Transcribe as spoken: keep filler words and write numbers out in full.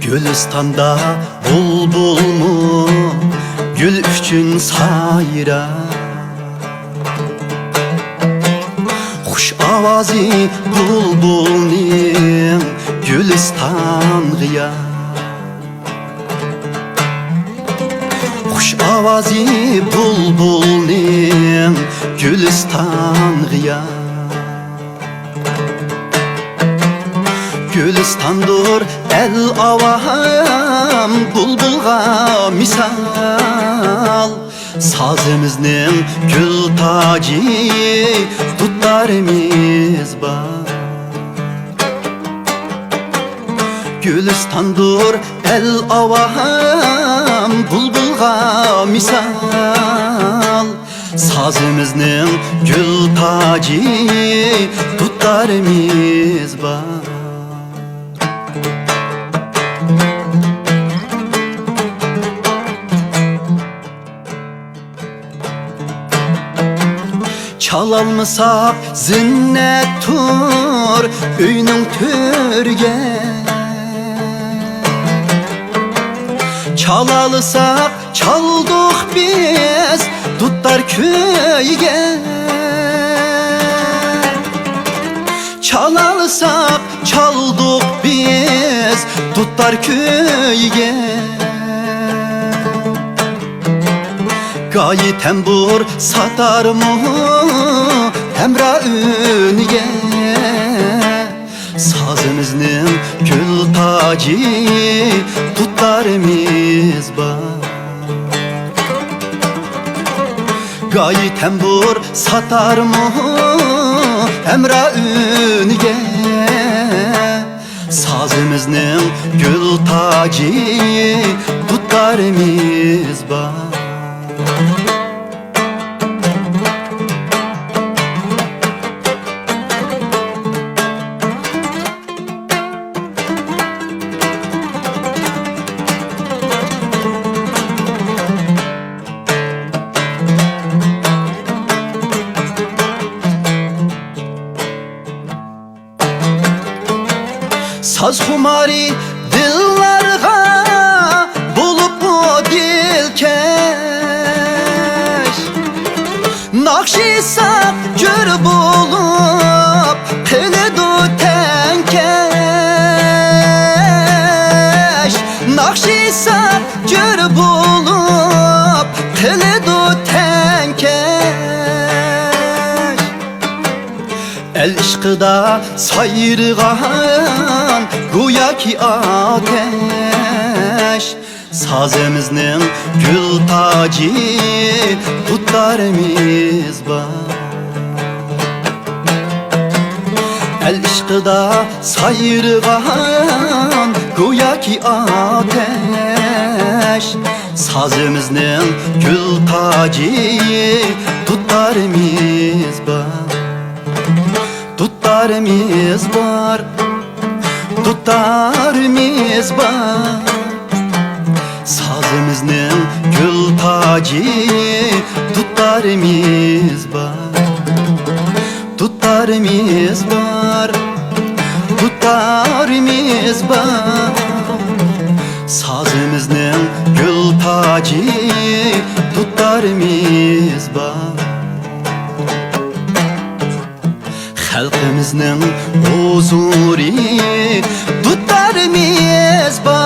گۈلىستاندا بۇلبۇلمۇ گۈل ئۈچۈن سايراپ، خۇش ئاۋازى بۇلبۇلنىڭ گۈلىستانغا يار. خۇش ئاۋازى بۇلبۇلنىڭ گۈلىستانغا يار. گۈلىستاندۇر ئەل-ئاۋام بۇلبۇلغا مىسال. سازىمىزنىڭ گۈل تاجى دۇتارىمىز بار. گۈلىستاندۇر ئەل-ئاۋام بۇلبۇلغا مىسال. سازىمىزنىڭ گۈل تاجى دۇتارىمىز بار. چالالمىساق زىننەتتۇر ئۆينىڭ تۆرىگە. چالالىساق چالدۇق بىز دۇتار كۈيىگە. چالالىساق چالدۇق بىز دۇتار كۈيىگە. گايى تەمبۇر ساتارمۇ ھەمراھ ئۈنىگە. سازىمىزنىڭ گۈل تاجى دۇتارىمىز بار. گايى تەمبۇر ساتارمۇ ھەمراھ ئۈنىگە. سازىمىزنىڭ گۈل تاجى دۇتارىمىز بار. ساز خۇمارى دىللارغا بولۇپمۇ دىلكەش. ناخشا ئېيتساق جۆر بولۇپ قىلىدۇ تەڭكەش. ناخشا ئېيتساق جۆر بولۇپ قىلىدۇ تەڭكەش. ئەل ئىشقىدا سايرىغان گوياكى ئاتەش. سازىمىزنىڭ گۈل تاجى دۇتارىمىز بار. ئەل ئىشقىدا سايرىغان گوياكى ئاتەش. سازىمىزنىڭ گۈل تاجى دۇتارىمىز بار. دۇتارىمىز بار، دۇتارىمىز بار. سازىمىزنىڭ گۈل تاجى دۇتارىمىز بار. دۇتارىمىز بار، دۇتارىمىز بار. سازىمىزنىڭ گۈل تاجى دۇتارىمىز بار. خەلقىمىزنىڭ ھۇزۇرى دۇتارىمىز بار.